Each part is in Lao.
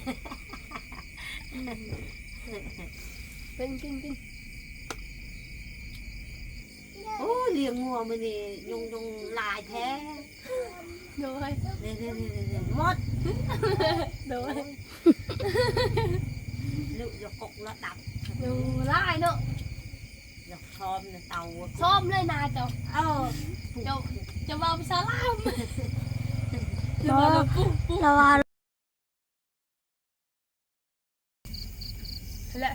ກິນ ກິນ ກິນ. ໂອ້ ລ້ຽງງົວມື້ນີ້ຍຸງ ຍຸງຫຼາຍແທ້. ໂດຍ ນີ້ໆໆໆ ໝົດ. ໂດຍ ລຸກຢາກົກລະດັບ ໂອ້ ຫຼາຍເນາະ. ຢາກຊ້ອມໃນເຕົາ ຊ້ອມເລີຍນາເຈົ້າ. ເອີ ເຈົ້າ ເຈົ້າເວົ້າພາສາລາວ. ລະວ່າ ລະວ່າ ແລະ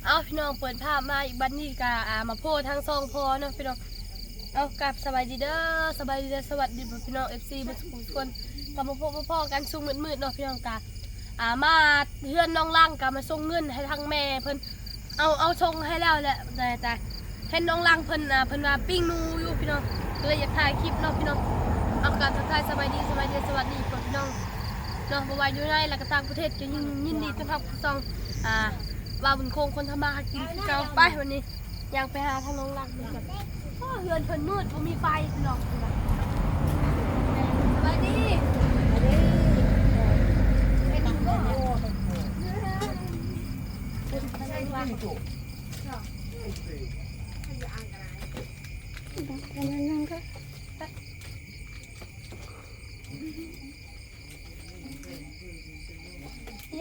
ເອົາ ພີ່ນ້ອງ ເປີດພາບມາອີກ ບັດນີ້ກະ ອ່າ ມາພໍ້ທັງສອງພໍ່ເນາະ ພີ່ນ້ອງ. ເອົາ ກາບສະບາຍດີເດີ ສະບາຍດີເດີ ສະຫວັດດີພີ່ນ້ອງ ເອັຟຊີ ເບິດສູ່ຄົນ ກະມາພົບມາພໍ້ກັນຊຸມມືດໆເນາະ ພີ່ນ້ອງ. ກະ ອ່າ ມາເຮືອນນ້ອງຫຼັງ ກະມາສົ່ງເງິນໃຫ້ທາງແມ່ເພິ່ນ ເອົາ ເອົາສົ່ງໃຫ້ແລ້ວແຫຼະ ແຕ່ ແຕ່ ເຫັນນ້ອງຫຼັງເພິ່ນ ອ່າ ເພິ່ນວ່າປີ້ງໜູຢູ່ ພີ່ນ້ອງ ກະເລີຍຢາກຖ່າຍຄລິບເນາະ ພີ່ນ້ອງ. ເອົາ ກະທັກທາຍສະບາຍດີ ສະບາຍດີ ສະຫວັດດີພີ່ນ້ອງເນາະ ບໍ່ວ່າຢູ່ໃນ ແລະ ກະຕ່າງປະເທດ ກະຍິນ ຍິນດີຕ້ອນຮັບສູ່ຊ່ອງ ອ່າ ບ່າວບຸນຄົງ ຄົນທຳມາຫາກິນຄືເກົ່າ. ໄປ ວັນນີ້ຍ່າງໄປຫາທາງນ້ອງຫຼັງເພິ່ນກ່ອນ. ໂອ້ ເຮືອນເພິ່ນມືດ ບໍ່ມີໄຟ ພີ່ນ້ອງ. ສະບາຍດີ ສະບາຍດີ.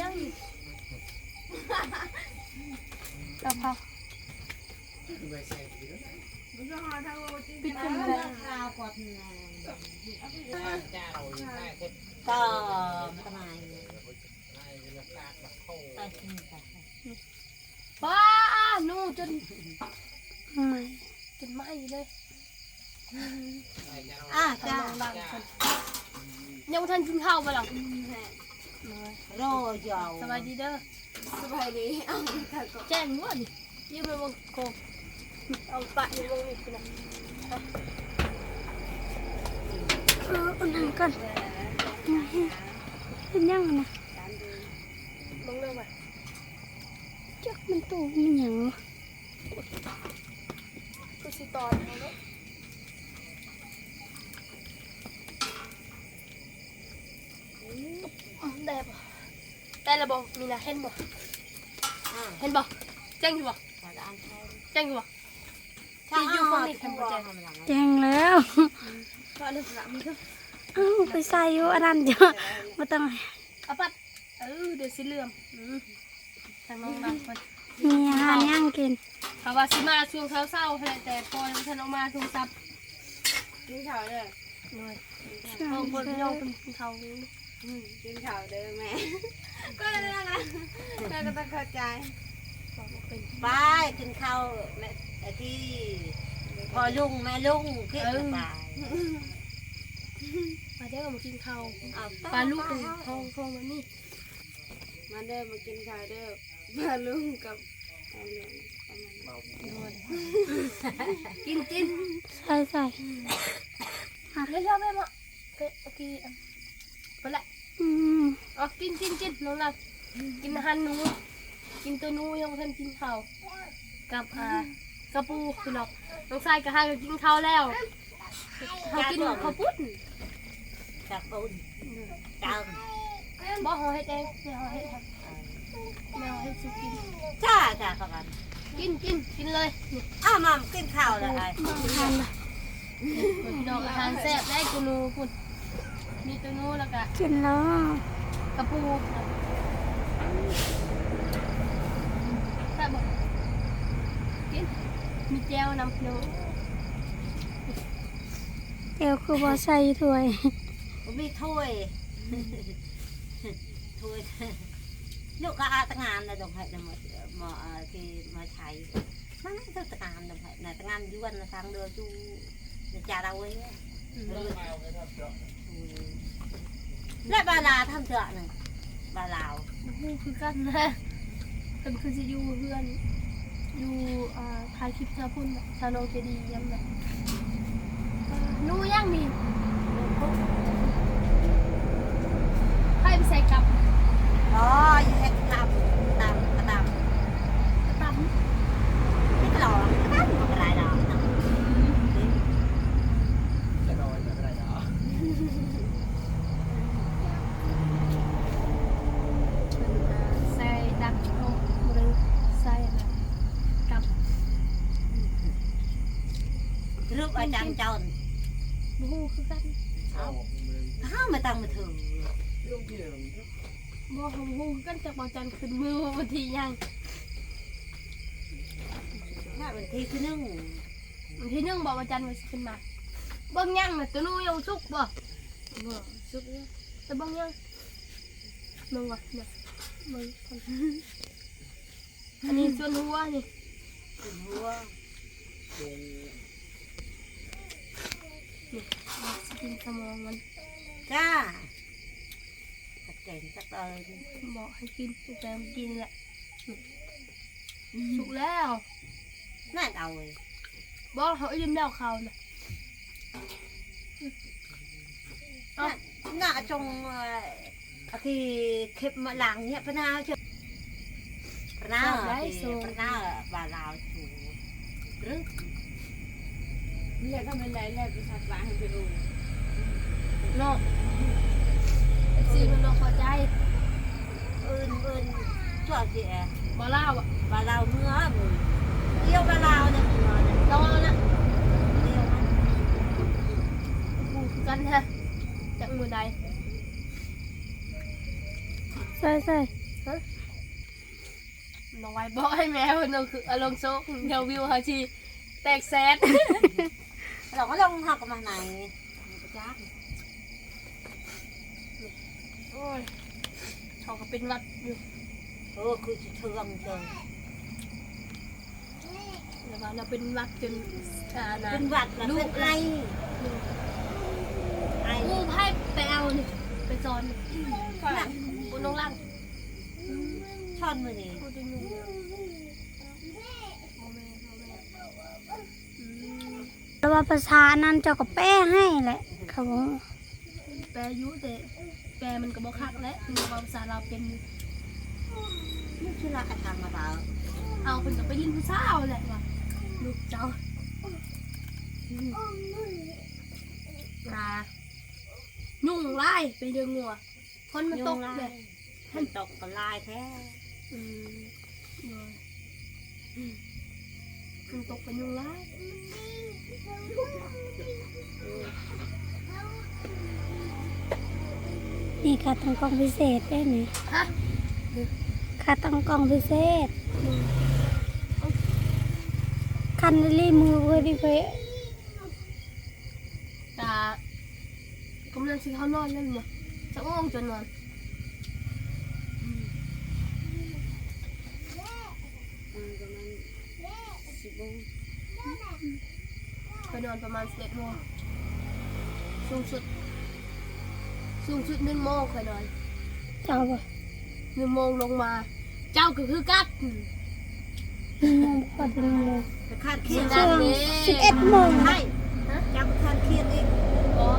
ຍັງ ກະເພົາ ປິດຂຶ້ນມາ. ປ້າ ໜູຈົນ ໄໝ້ ຈົນໄໝ້ເລີຍ. ອ່າ ທາງນ້ອງຫຼັງເພິ່ນ ຍັງບໍ່ທັນກິນເຂົ້າບໍ່ລະ? ລໍຢູ່. ສະບາຍດີເດີ ສະບາຍດີ. ເອົາ ແຈ້ງຢູ່ນີ້ ຢືມໄປເບິ່ງໂຄງ ເອົາປະຢູ່ເບິ່ງນີ້ພຸ້ນນະ. ເອີ ອັນນັ້ນກ່ອນ ເປັນຫຍັງນະ? ເບິ່ງເລີຍວ່າ ຈັກມັນໂຕແມ່ນຫຍັງວະ? ຄືຊິຕອນເຮົາເນາະ. ອືມ ໄດ້ບໍ່? ໄດ້ແລ້ວບໍ່? ມີນະ ເຫັນບໍ່? ອ່າ ເຫັນບໍ່? ແຈ້ງຢູ່ບໍ່? ແຈ້ງຢູ່ບໍ່? ທີ່ຢູ່ຝັ່ງນີ້ເຫັນບໍ່ແຈ້ງ? ແຈ້ງແລ້ວ. ເອົາ ໄປໃສ່ຢູ່ອັນນັ້ນ ບໍ່ຕ້ອງ ເອົາປັດ ເອີ ດຽວຊິເຫຼືອມ. ອືມ ທາງນ້ອງລັກເພິ່ນ ມີອາຫານຫຍັງກິນ? ເຂົາວ່າຊິມາຊ່ວງເຊົ້າໆ ແຕ່ພໍ່ຍັງບໍ່ທັນອອກມາ ໂທລະສັບ. ກິນເຂົ້າເດີ. ໂດຍ ເອົາ ພໍ່ພີ່ນ້ອງເພິ່ນກິນເຂົ້າ. ອືມ ກິນເຂົ້າເດີແມ່. ກໍເລື່ອງນະ ແມ່ກໍຕ້ອງເຂົ້າໃຈ. ໄປກິນເຂົ້າແມ່ ໄອ້ທີ່ ພໍ່ລຸງແມ່ລຸງ ເອີ ໄປ ມາເດີ ມາກິນເຂົ້າ. ເອົາ ປາລຸງ ເອົາ ຂອງ ຂອງມັນນີ້. ມາເດີ ມາກິນເຂົ້າເດີ ປາລຸງກັບ ໂດຍ ກິນ ກິນ ໃສ່ ໃສ່ ອືມ ເລີຍໆ ແມ່ມາ ໂອເຄ ເອົາລະ ອືມ ເອົາ ກິນ ກິນ ກິນ ນ້ອງລັກ ກິນອາຫານໜູ ກິນໂຕໜູ ຍັງບໍ່ທັນກິນເຂົ້າ ກັບ ອ່າ ກະປູ ພີ່ນ້ອງ. ນ້ອງຊາຍກະຫາກະກິນເຂົ້າແລ້ວ ເຮົາກິນເຂົ້າປຸ້ນ ເຂົ້າປຸ້ນ ອືມ ເຈົ້າ ບໍ່ ເຮົາເຮັດເອງ ແມ່ເຮົາເຮັດ ເອີ ແມ່ເຮົາເຮັດສູ່ກິນ. ຈ້າ ຈ້າ ເຂົ້າກັນ ກິນ ກິນ ກິນເລີຍ. ອ້າວ ມາກິນເຂົ້າແລ້ວ ອືມ ອ້າຍ ພີ່ນ້ອງ ອາຫານແຊບເດ້ ໂຕໜູພຸ້ນ ມີໂຕໜູ ແລ້ວກະ ກິນແລ້ວ ກະປູ ແຊບບໍ່? ກິນ ມີແຈ່ວນຳ ພີ່ນ້ອງ. ແຈ່ວຄືບໍ່ໃສ່ຖ້ວຍ? ບໍ່ມີຖ້ວຍ ຖ້ວຍ ລູກກະອາດຕະງານລະ ດົງໃຫ້ນຳ ມາ ມາ ທີ່ມາໄທ ມາຕົວຕະການນະ ນະຕະງານຍວນນະ ທາງເດີຈູນະຈາລາເວີຍ. ອືມ ແລະບາລາທຳເທື່ອໜຶ່ງ ບາລາວ ບໍ່ຮູ້ຄືກັນນະ ເພິ່ນຄືຊິຢູ່ເຮືອນ ຢູ່ ອ່າ ຖ່າຍຄລິບແຖວພຸ້ນ ຊາວໜອງເຈດີຍາມນັ້ນ. ໜູຫຍັງນີ້? ໃຜໄປໃສ່ກັບ? ອໍ ເຮັດກັບ ຕຳ ກະຕຳ ກະຕຳ ເຮັດຫຼໍ ກະຕຳ ມັນກະໄດ້ດອກ. ອືມ ກະນ້ອຍກະໄດ້ດອກ. ຈັນເຈົ້າ ບໍ່ຮູ້ຄືກັນ. ເອົ້າ ຫາມາຕັ້ງມືຖື ບໍ່ຮູ້ຄືກັນ ຈັກບໍ່ຈັນຂຶ້ນມືວັນທີຫຍັງ. ມາວັນທີໜຶ່ງ ວັນທີໜຶ່ງບໍ່ ວັນຈັນວ່າຊິຂຶ້ນມາ. ເບິ່ງຫຍັງນະ ໂຕໜູຍັງບໍ່ສຸກບໍ່? ບໍ່ສຸກເລີຍ. ແຕ່ເບິ່ງຫຍັງ ເບິ່ງວ່າ ເບິ່ງ ອັນນີ້ສ່ວນຫົວນີ້ ສ່ວນຫົວ ນີ້ ຊິກິນສະໝອງມັນ. ຈ້າ ຈັກແກງຈັກເອີ ບໍ່ໃຫ້ກິນ ແຕ່ມັນກິນແຫຼະ. ອືມ ສຸກແລ້ວ ນັ້ນເອົາເລີຍ. ບໍ່ ເຮົາອີ່ມແລ້ວເຂົ້ານະ. ເອົາ ໜ້າ ໜ້າຈອງ ເອີ ທີ່ເກັບມາລ້າງເນຍ ປະນາເຈົ້າ ປະນາ ປະນາ ປະນາ ບາລາວ ນີ້ແຫຼະ ກໍແມ່ນໄດ້ແລ້ວ ໄປສັກບາດໃຫ້ເພິ່ນເນາະ ເອັຟຊີເພິ່ນບໍ່ເຂົ້າໃຈ. ອື່ນ ອື່ນ ຊ່ວງທີ່ແອ ບໍ່ລາວ ບໍ່ລາວເມືອ ດຽວບໍ່ລາວນະ ເມືອນະ ຕ້ອງເອົານະ ດຽວນະ ບໍ່ຮູ້ຄືກັນແທ້ ຈັກມື້ໃດ. ໃສ່ ໃສ່ ຮະ ນ້ອງໄວບອກໃຫ້ແມ່ເພິ່ນເອົາ ຄືອາລົມໂຊກ ດຽວວິວເຮົາຊິແຕກແສນ. ລອງ ລອງເຮົາກໍມາໃນ ຈັກ ໂອ້ຍ ເຮົາກໍເປັນຫວັດຢູ່. ເອີ ຄືຊິເທື່ອງເຈີ. ແລ້ວວ່າລາວເປັນຫວັດຈົນ ອ່າ ເປັນຫວັດລະ ລູກ ເປັນໄອ ອືມ ໄອ. ຄູໃຜໄປເອົານີ້ ໄປສອນນີ້ ອືມ ຄູນ້ອງຫຼັງ ອືມ ສອນມື້ນີ້ ຄູຈະຢູ່ ບໍ່ແມ່ນ ບໍ່ແມ່ນ ອືມ. ແຕ່ວ່າພາສາອັນນັ້ນເຈົ້າກໍແປໃຫ້ແຫຼະ ເຂົາ ແປຢູ່ ແຕ່ແປມັນກໍບໍ່ຄັກແຫຼະ ເພາະວ່າພາສາລາວເປັນຢູ່. ນີ້ຄືລາວກະທຳມາບາວ ເອົາ ເພິ່ນກໍໄປຫຼິ້ນຜູ້ສາວແຫຼະວ່າ ລູກເຈົ້າ ອືມ ກະຍຸງຫຼາຍ ໄປເລື່ອງງົວ. ຝົນມັນຕົກເດ້ ຝົນຕົກກໍຫຼາຍແທ້. ອືມ ໂດຍ ອືມ ຝົນຕົກກໍຍຸງຫຼາຍ. ນີ້ຂາຕັ້ງກ້ອງພິເສດເດ້ນີ້ ຮະ ຂາຕັ້ງກ້ອງພິເສດ. ອືມ ຄັນລີມືເພິ່ນນີ້ ກະກຳລັງຊິເຂົ້ານອນແລ້ວເນາະ ຈັກໂມງຈະນອນ? ອືມ ອືມ ປະມານສິບໂມງ ຂ້ອຍນອນປະມານສິບເອັດໂມງ ສູງສຸດ ສູງສຸດໜຶ່ງໂມງຂ້ອຍນອນ. ເຈົ້າບໍ່? ໜຶ່ງໂມງລົງມາ ເຈົ້າກໍຄືກັນ ໜຶ່ງໂມງ ພໍດໜຶ່ງໂມງ ຄາດຄຽນ ຊ່ວງສິບເອັດໂມງ ໃຊ່ ຮະ ເຈົ້າຄາດຄຽນອີກ ບໍ່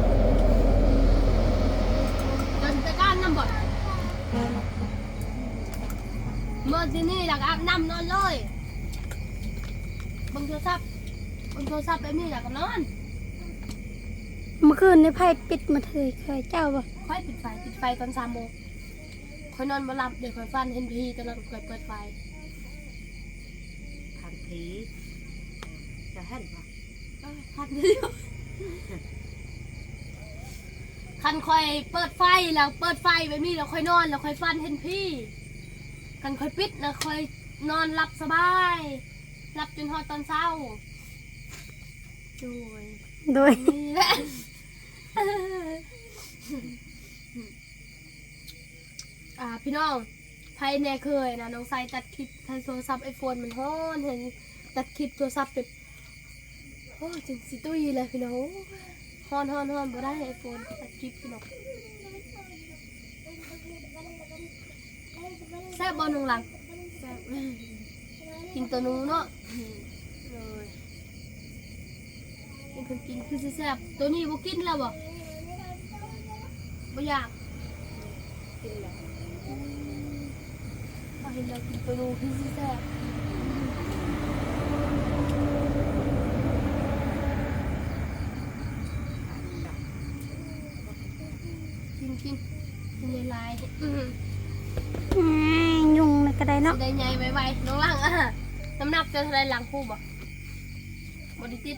ເຈົ້າຊິໄປການນຳບໍ່? ເມື່ອທີ່ນີ້ແລ້ວກໍອາບນ້ຳນອນເລີຍ ເບິ່ງໂທລະສັບ ເບິ່ງໂທລະສັບແບບນີ້ແລ້ວກໍນອນ. ເມື່ອຄືນນີ້ໃຜປິດມືຖື ຂ້ອຍ ເຈົ້າບໍ່? ຂ້ອຍປິດໄຟ ປິດໄຟຕອນສາມໂມງ. ຂ້ອຍນອນບໍ່ຫຼັບເດ້ ຂ້ອຍຝັນເຫັນຜີ ຕອນນັ້ນຂ້ອຍເປີດໄຟ ຝັນຜີ ເຈົ້າເຫັນບໍ່? ເອີ ຝັນ ຄັນຂ້ອຍເປີດໄຟ ແລ້ວເປີດໄຟແບບນີ້ ແລ້ວຂ້ອຍນອນ ແລ້ວຂ້ອຍຝັນເຫັນຜີ ຄັນຂ້ອຍປິດນະ ຂ້ອຍນອນຫຼັບສະບາຍ ຫຼັບຈົນຮອດຕອນເຊົ້າ. ໂດຍ ໂດຍ ນີ້ແຫຼະ. ອ່າ ພີ່ນ້ອງ ໃຜແດ່ເຄີຍນະ ນ້ອງໄຊຕັດຄລິບໃຫ້ໂທລະສັບໄອໂຟນ ມັນຮ້ອນແຮງ ຕັດຄລິບໂທລະສັບຈົນ ໂອ້ ຈົນຊິຕຸ້ຍແລ້ວພີ່ນ້ອງ ຮ້ອນໆໆ ບໍ່ໄດ້ໄອໂຟນ ຕັດຄລິບພີ່ນ້ອງ. ແຊບບໍ່ນ້ອງຫຼັງ? ແຊບ ກິນໂຕໜູເນາະ. ໂດຍ ເຫັນເພິ່ນກິນຄືຊິແຊບ. ໂຕນີ້ບໍ່ກິນແລ້ວບໍ່? ບໍ່ຢາກ ກິນແລ້ວ. ອືມ ພໍເຫັນລາວກິນໂຕໜູຄືຊິແຊບ. ກິນ ກິນ ກິນຫຼາຍໆ. ອືມ ອືມ ຍຸງນີ້ກໍໄດ້ເນາະ ຊິໄດ້ໃຫຍ່ໄວໆ ນ້ອງຫຼັງ. ອາ ນ້ຳໜັກເຈົ້າເທົ່າໃດຫຼັງ ຮູ້ບໍ່? ບໍ່ໄດ້ຕິດ.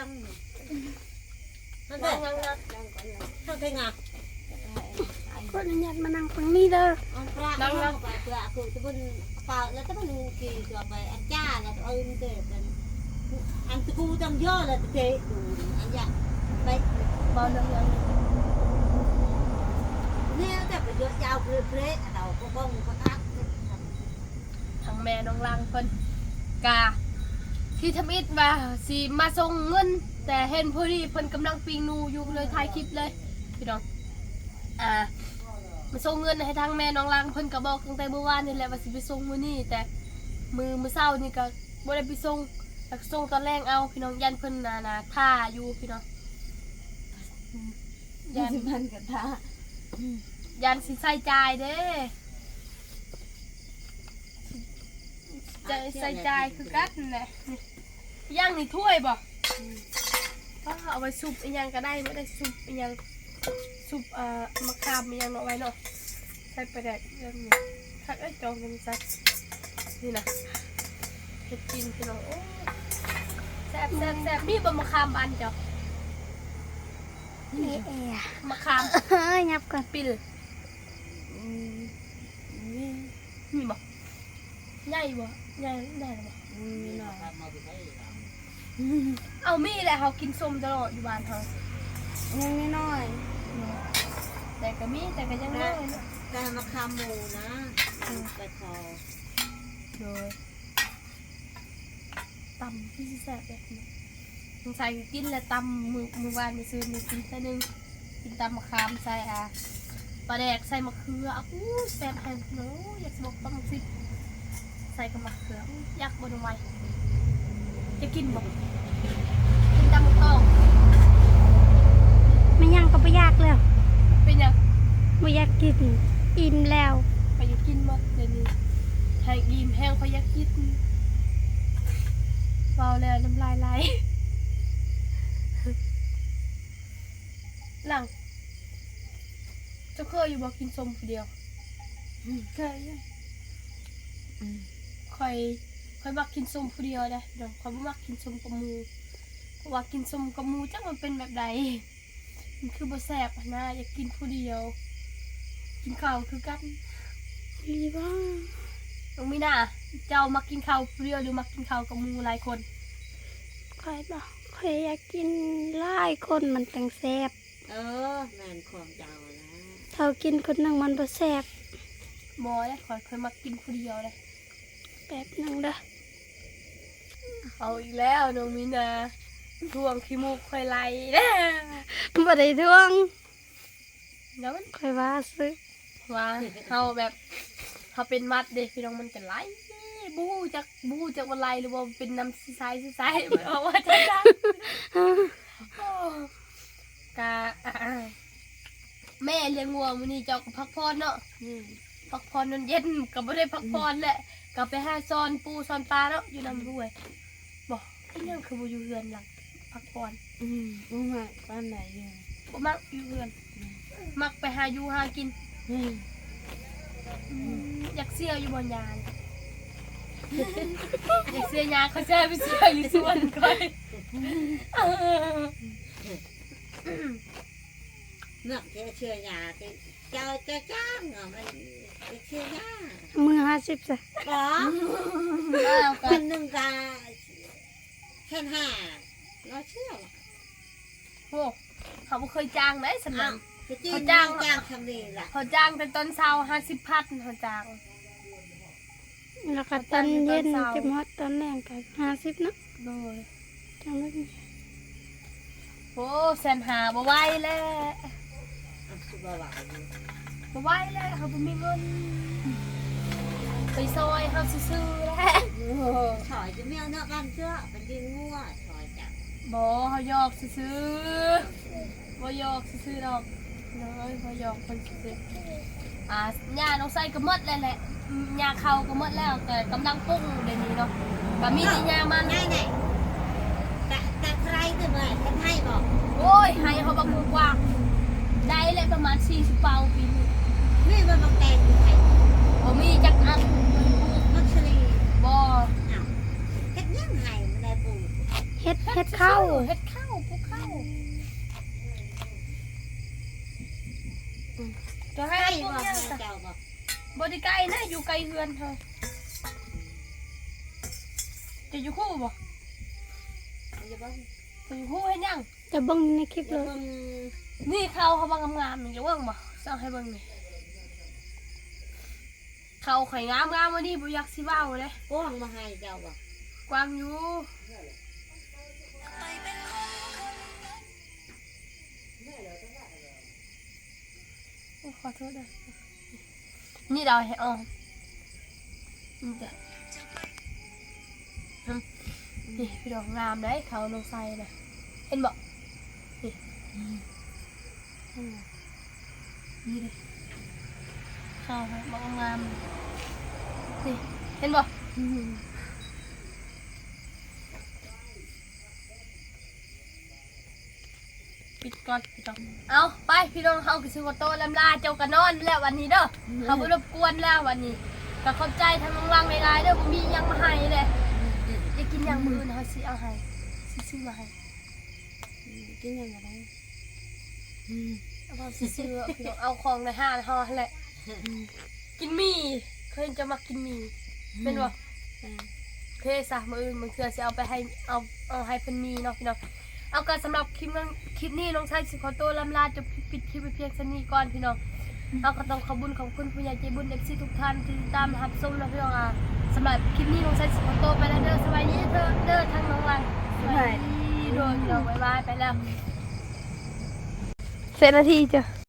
ລັງ ມັນແບບ ນັ່ງໆ ນັ່ງກ່ອນ ທັງເທິງອ່ະ ອາ ຂໍອະນຸຍາດມານັ່ງຝັ່ງນີ້ເດີ. ອັນປະ ນັ່ງ ເອົາໄປເພື່ອອາກຸຕະບຸນປະ ແລ້ວຕະບຸນກີຕົວໄປອັນຈ້າ ແລ້ວເອີ້ນເຕະກັນ ອັນຕະກູຕັ້ງຍໍ້ ແລ້ວເຕະດູ ອັນຢາກໄປເວົ້າເລື່ອງຫຍັງ ແນວແຕ່ໄປເຍາະຢາວເພລະເພລະ ເອົາກະກອງກະຄັກ. ທາງແມ່ນ້ອງລັງເພິ່ນກະຄິດທຳອິດວ່າຊິມາສົ່ງເງິນ ແຕ່ເຫັນພໍດີເພິ່ນກຳລັງປີ້ງໜູຢູ່ ເລີຍຖ່າຍຄລິບເລີຍພີ່ນ້ອງ. ອ່າ ມາສົ່ງເງິນໃຫ້ທາງແມ່ນ້ອງລັງ ເພິ່ນກໍບອກຕັ້ງແຕ່ມື້ວານນີ້ແຫຼະວ່າຊິໄປສົ່ງມື້ນີ້ ແຕ່ມື້ ມື້ເຊົ້ານີ້ກໍບໍ່ໄດ້ໄປສົ່ງ ແລ້ວກໍສົ່ງຕອນແລງເອົາພີ່ນ້ອງ. ຢ້ານເພິ່ນ ອັນນ່າ ຖ້າຢູ່ພີ່ນ້ອງ ຢ້ານ ມັນກໍຖ້າ ຢ້ານຊິໃຊ້ຈ່າຍເດ້ ໃຊ້ຈ່າຍຄືກັນແຫຼະ. ອີຫຍັງນີ້ ຖ້ວຍບໍ່? ອືມ ອ້າ ເອົາໄວ້ຊຸບອີຫຍັງກໍໄດ້ ບໍ່ໄດ້ຊຸບອີຫຍັງ ຊຸບ ເອີ ມະຂາມອີຫຍັງເນາະ ໄວ້ເນາະ ໃສ່ປາແດກ ເລື່ອງນີ້ຄັກເອີຍ ຈອງຈັງຊັ້ນ ນີ້ນະ ເຮັດກິນພີ່ນ້ອງ. ໂອ້ ແຊບໆໆ. ມີບໍ່ມະຂາມບ້ານເຈົ້າ? ນີ້ເອ ມະຂາມ ຫຍັບກ່ອນ ປິລ ອືມ ມີ ມີບໍ່? ໃຫຍ່ບໍ່? ໃຫຍ່ ໃຫຍ່ແລ້ວບໍ່? ອືມ ມີໜ້ອຍ ເອົາ ມີແຫຼະ ເຮົາກິນສົ້ມຕະຫຼອດຢູ່ບ້ານເຮົາ ຍັງນ້ອຍໆ ແຕ່ກໍມີ ແຕ່ກໍຍັງນ້ອຍເນາະ ແຕ່ມະຂາມໝູນະ ອືມ ໄປຂໍ ໂດຍ ຕຳຄືຊິແຊບເດ ສົງໄສກິນແລ້ວ ຕຳມື້ ມື້ວານມື້ຊືນນີ້ກິນເທື່ອໜຶ່ງ ກິນຕຳມະຂາມໃສ່ ອ່າ ປາແດກໃສ່ມະເຂືອ ອູ້ຍ ແຊບແຮງ ໂອ້ຍ ຢາກຊິບອກຕ້ອງຊິໃສ່ກັບມະເຂືອ ຢາກບໍ່ນ້ອງໄວ ຢາກກິນບໍ່? ກິນຕຳບັກຕອງ ແມ່ນຫຍັງກໍບໍ່ຢາກແລ້ວ ເປັນຫຍັງ? ບໍ່ຢາກກິນ ອີ່ມແລ້ວ ຂ້ອຍຢາກກິນໝົດດຽວນີ້ ແຮງອີ່ມແຮງຂ້ອຍຢາກກິນ ເວົ້າແລ້ວນ້ຳລາຍໄຫຼ. ຫຼັງ ເຈົ້າເຄີຍຢູ່ບໍ່ກິນສົ້ມຜູ້ດຽວ? ອືມ ເຄີຍຢູ່ ອືມ ຂ້ອຍ ຂ້ອຍມັກກິນສົ້ມຜູ້ດຽວເດ້ ຂ້ອຍບໍ່ມັກກິນສົ້ມກັບໝູ່ ເພາະວ່າກິນສົ້ມກັບໝູ່ຈັກມັນເປັນແບບໃດ ມັນຄືບໍ່ແຊບຫັ້ນນະ ຢາກກິນຜູ້ດຽວ ກິນເຂົ້າຄືກັນ. ອີ່ຫຼີບໍ່? ນ້ອງມີນາ ເຈົ້າມັກກິນເຂົ້າຜູ້ດຽວ ຫຼື ມັກກິນເຂົ້າກັບໝູ່ຫຼາຍຄົນ? ຂ້ອຍບໍ່ ຂ້ອຍຢາກກິນຫຼາຍຄົນມັນຈັ່ງແຊບ. ເອີ ແມ່ນຂອງເຈົ້ານະ ເທົ່າກິນຄົນໜຶ່ງມັນບໍ່ແຊບ. ບໍ່ເດ້ ຂ້ອຍ ຂ້ອຍມັກກິນຜູ້ດຽວເດ້. ແປັບໜຶ່ງເດີ ເອົາອີກແລ້ວນ້ອງມີນາ ທວງຂີ້ມູກຂ້ອຍໄຫຼແລ້ວ. ບໍ່ໄດ້ທວງ ແລ້ວມັນ ຂ້ອຍວ່າຊື່ ວ່າເຮົາແບບ ເຮົາເປັນໝັດເດ້ພີ່ນ້ອງ ມັນກໍໄຫຼ ບໍ່ຮູ້ຈັກ ບໍ່ຮູ້ຈັກວ່າໄຫຼ ຫຼືວ່າເປັນນ້ຳໃສໆ ເອົາວ່າຈັ່ງຊັ້ນ ໂອ້ ກະ ແມ່ລ້ຽງງົວມື້ນີ້ເຈົ້າກໍພັກຜ່ອນເນາະ. ອືມ ພັກຜ່ອນນອນເຢັນ ກໍບໍ່ໄດ້ພັກຜ່ອນແຫຼະ ອືມ ກໍໄປຫາຊ່ອນປູຊ່ອນປາເນາະ ຢູ່ນຳຫ້ວຍ. ບໍ່ ເປັນຫຍັງຄືບໍ່ຢູ່ເຮືອນລະ ພັກຜ່ອນ? ອືມ ບໍ່ມັກປານໃດຢູ່ ບໍ່ມັກຢູ່ເຮືອນ. ອືມ ມັກໄປຫາຢູ່ຫາກິນ. ອືມ ອືມ ຢາກເສຍຢູ່ບໍ່ຍາ? ຢາກເສຍຍາ ຂ້ອຍຊິໃຫ້ໄປເສຍຢູ່ສວນຂ້ອຍ. ເນາະ ເສຍຍາຕິ ເຈົ້າ ເຈົ້າຈ້າງເນາະ ມັນເສຍຍາ. ມື້ຫ້າສິບຊະ ບໍ່ ເດືອນໜຶ່ງກະແສນຫ້າ ເນາະ ເສຍ. ໂອ້ ເຮົາບໍ່ເຄີຍຈ້າງເດ້ສ່ຳນັ້ນ. ເຮົາຈ້າງ ຈ້າງສ່ຳນີ້ລະ ເຮົາຈ້າງແຕ່ຕອນເຊົ້າ ຫ້າສິບພັນ ເຮົາຈ້າງ ແລ້ວກໍຕອນເຢັນ ເຮົາຈ້າງແຕ່ຕອນເຊົ້າ ຈົນຮອດຕອນແລງກໍຫ້າສິບເນາະ. ໂດຍ ຈັ່ງແບບນີ້ ໂອ້ ແສນຫ້າ ບໍ່ໄຫວແລ້ວ ບໍ່ໄຫວແລ້ວ ເຮົາບໍ່ມີເງິນ ໄປຊ່ອຍເຮົາຊື່ໆແຫຼະ. ໂອ້ ຊ່ອຍຈະແມ່ວເນາະ ບ້ານເຊື້ອ ໄປລ້ຽງງົວ ຊ່ອຍເຈົ້າ. ບໍ່ ເຮົາຫຍອກຊື່ໆ ບໍ່ ຫຍອກຊື່ໆດອກ. ໂດຍ ບໍ່ ຫຍອກເພິ່ນຊື່ໆ. ອ່າ ຫຍ້ານ້ອງໄຊກໍໝົດແລ້ວແຫຼະ ຫຍ້າເຂົ້າກໍໝົດແລ້ວ ແຕ່ກຳລັງປຸງດຽວນີ້ເນາະ ກໍມີແຕ່ຫຍ້າມັນ. ຕາ ຕາໄຄຣ ເພິ່ນວ່າເຮັດໄຮ່ບໍ່? ໂອ້ຍ ໄຮ່ເຮົາບັກກວ້າງ ໄດ້ແຫຼະປະມານສີ່ສິບເປົາປີນີ້. ມີບໍ່ໝາກແຕງຢູ່ໄຮ່? ບໍ່ມີຈັກອັນ. ໝາກສາລີ? ບໍ່. ອ້າວ ເຮັດຫຍັງໄຮ່ບໍ່ໄດ້ປູກ? ເຮັດ ເຮັດເຂົ້າ ເຮັດເຂົ້າ ປູກເຂົ້າ. ອືມ ເ ໃກ້ບໍ່ ເຈົ້າບໍ່? ບໍ່ໄດ້ໃກ້ນະ ຢູ່ໃກ້ເຮືອນເຮົາ. ຈະຢູ່ຮູ້ບໍ່? ເຈົ້າຢູ່ຮູ້ເຮັດຫຍັງ? ຈະເບິ່ງໃນຄລິບໂລດ. ນີ້ເຂົ້າເຮົາບັກງາມໆ ນີ້ ຈະເບິ່ງບໍ່? ເອົາໃຫ້ເບິ່ງນີ້ ເຂົ້າຂ້ອຍງາມໆ ມື້ນີ້ບໍ່ຢາກຊິເວົ້າເດ້. ກວາງມາໃຫ້ເຈົ້າບໍ່? ກວາງຢູ່. ໂອ້ ຂໍໂທດເດີ. ນີ້ເຮົາເຮັດອອກ ນີ້ຈ້ະ. ນີ້ພີ່ນ້ອງ ງາມເດ້ ເຂົ້ານ້ອງໃສ່ນະ. ເຫັນບໍ່? ນີ້ ເຫັນບໍ່? ນີ້ເດ້ ເຂົ້າໃຫ້ບັກງາມ. ນີ້ ເຫັນບໍ່? ປິດກ່ອນພີ່ນ້ອງ. ເອົາ ໄປພີ່ນ້ອງ ເຮົາກໍຊິຂໍໂຕລຳລາເຈົ້າ ກໍນອນແລ້ວວັນນີ້ເດີ. ເຮົາບໍ່ລົບກວນແລ້ວວັນນີ້. ກໍຂອບໃຈທາງນ້ອງຫຼັງຫຼາຍໆເດີ ບໍ່ມີຫຍັງມາໃຫ້ເດ້. ຢາກກິນຫຍັງ ມື້ອື່ນເຮົາຊິເອົາໃຫ້ ຊິຊື້ມາໃຫ້. ກິນຫຍັງກໍໄດ້. ເວົ້າຊື່ໆ ເອົາຂອງໃນຮ້ານເຮົາຫັ້ນແຫຼະ. ກິນໝີ່ ເຄີຍເຈົ້າມັກກິນໝີ່ ແມ່ນບໍ່? ໂອເຄຊະ ມື້ອື່ນບາງເທື່ອຊິເອົາໄປໃຫ້ ເອົາ ເອົາໃຫ້ເພິ່ນໝີ່ເນາະພີ່ນ້ອງ. ເອົາ ກໍສຳລັບຄລິບ ຄລິບນີ້ນ້ອງໄຊຊິຂໍໂຕລຳລາ ຈົບ ປິດຄລິບໄວ້ພຽງສ່ຳນີ້ກ່ອນພີ່ນ້ອງ. ເຮົາກໍຕ້ອງຂອບບຸນຂອບຄຸນຜູ້ໃຫຍ່ໃຈບຸນ ເອັຟຊີ ທຸກທ່ານທີ່ຕິດຕາມຮັບຊົມເນາະພີ່ນ້ອງ. ອາ ສຳລັບຄລິບນີ້ນ້ອງໄຊຊິຂໍໂຕໄປແລ້ວເດີ. ສະບາຍດີເດີ ທາງນ້ອງຫຼັງ. ສະບາຍດີ. ໂດຍ ພີ່ນ້ອງ ບາຍບາຍ ໄປແລ້ວ. ເຈັດນາທີເຈົ້າ.